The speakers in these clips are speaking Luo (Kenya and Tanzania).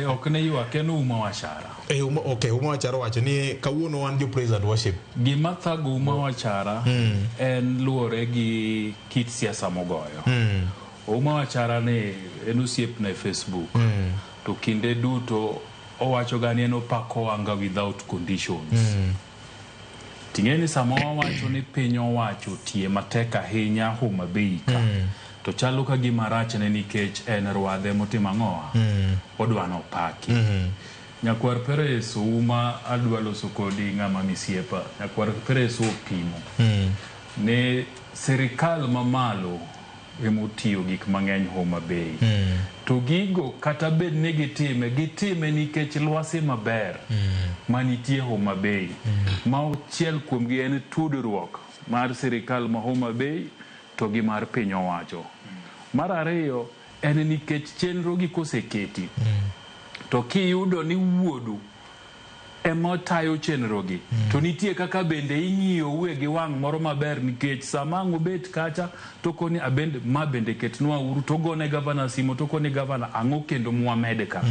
Ok ne ywak, en Ouma Wachara. Eh, Ouma, okay, Ouma Wachara owacho ni kawuono wan jo praise and worship. Gima thago Ouma Wachara en luwore gi kit siasa mogoyo. Ouma Wachara ni en osiepna e Facebook. To kinde duto owacho ga ni en opako Wanga without conditions. Ting'e ni sama wawacho ni piny owacho tiye matek ahinya Homa Bay ka, to chalo ka gima rachne nikech en rwadhe motimo ang'owa? Odwa nopaki. Nyakwar Peres Ouma adwa loso kodi ng'ama misiepa. Nyakwar Peres opimo ni sirikal mamalo emotiyo gik mang'eny Homa Bay. To gigo kata bed ni gitime, gitime nikech lwasi maber manitie Homa Bay. Ma achiel kuomgi en tudruok mar sirikal ma Homa Bay to gi mar piny owacho. Mar ariyo en nikech chenro gi koseketi to kiyudo ni wuodu ema tayo chenrogi to nitie kaka bende ing'iyoue gi wang' moro maber nikech sama ang' obet kacha to koni abende ma bende ketnwa uru to gone gavana simo to koni gavana ang'o kendo mwamed ka.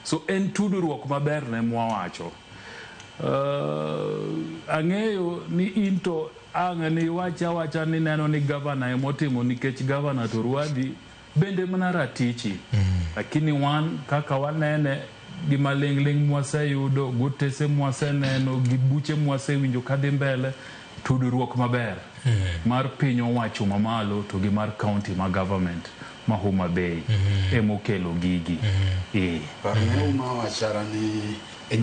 So en tudruok maber ne mwawacho. Ang'eyo ni in to ang' ni iwach awacha ni neno ni gavana emotimo nikech gavana to rwadhi bende mana ratichi. Lakini wan kaka wanene gi maling'ling' mwaseyudo, gotese mwaseneno, gi buche mwasewinjo kadhi mbele, tudruok maber mar piny owacho mamalo to gi mar county ma government ma Homa Bay emokelo gigi. Parne Ouma Wachara ni e.